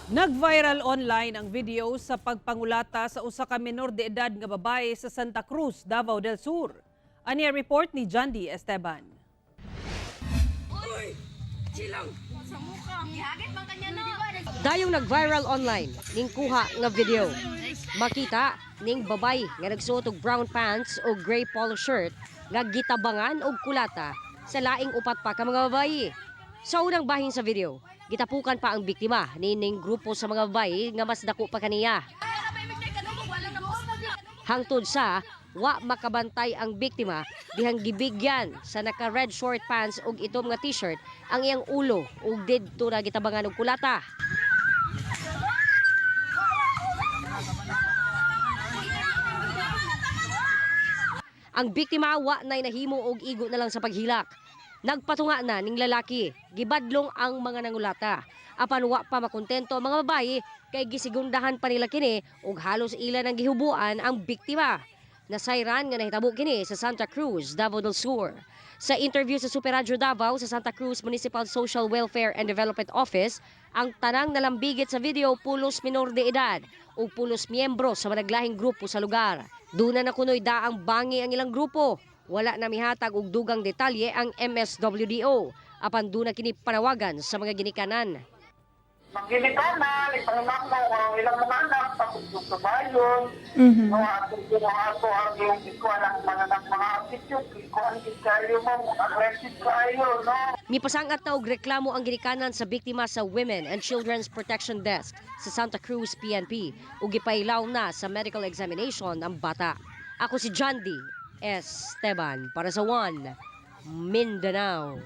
Nag-viral online ang video sa pagpangulata sa usa ka menor de edad nga babae sa Santa Cruz, Davao del Sur. Ani ang report ni John D. Esteban. Dayong nag-viral online ning kuha nga video. Makita ning babay nga nagsuot og brown pants o gray polo shirt nga gitabangan og kulata sa laing upat pa ka mga babayi. Sa unang bahin sa video, gitapukan pa ang biktima nining grupo sa mga babayi nga mas dako pa kaniya. Hangtod sa wa makabantay ang biktima dihang gibigyan sa naka red short pants ug itom nga t-shirt ang iyang ulo ug didto na gitabangan og kulata. Ang biktima wa nay nahimo og igo na lang sa paghilak. Nagpatunga na ning lalaki, gibadlong ang mga nangulata. Apan wa pa makontento ang mga babayi kay gisigundahan pa nila kini ug halos ila nang gihubuan ang biktima. Nasayran nga nahitabo kini sa Santa Cruz, Davao del Sur. Sa interview sa Super Radyo Davao sa Santa Cruz Municipal Social Welfare and Development Office, ang tanang nalambigit sa video pulos minor de edad ug pulos miyembro sa managlahing grupo sa lugar. Duna na kunoy daang bangi ang ilang grupo. Wala na mihatag og dugang detalye ang MSWDO. Apan duna kini panawagan sa mga ginikanan. Manggilitanan, ipanginakmo ang ilang mga anak, pagsusubayon, mga atong ato ang iyong ikuan ang mga ng mga attitude, ikuan gid kayo mo, aggressive kayo, no? Mipasangat na og reklamo ang ginikanan sa biktima sa Women and Children's Protection Desk sa Santa Cruz PNP ug gipailaw na sa medical examination ang bata. Ako si John D. Esteban para sa One Mindanao.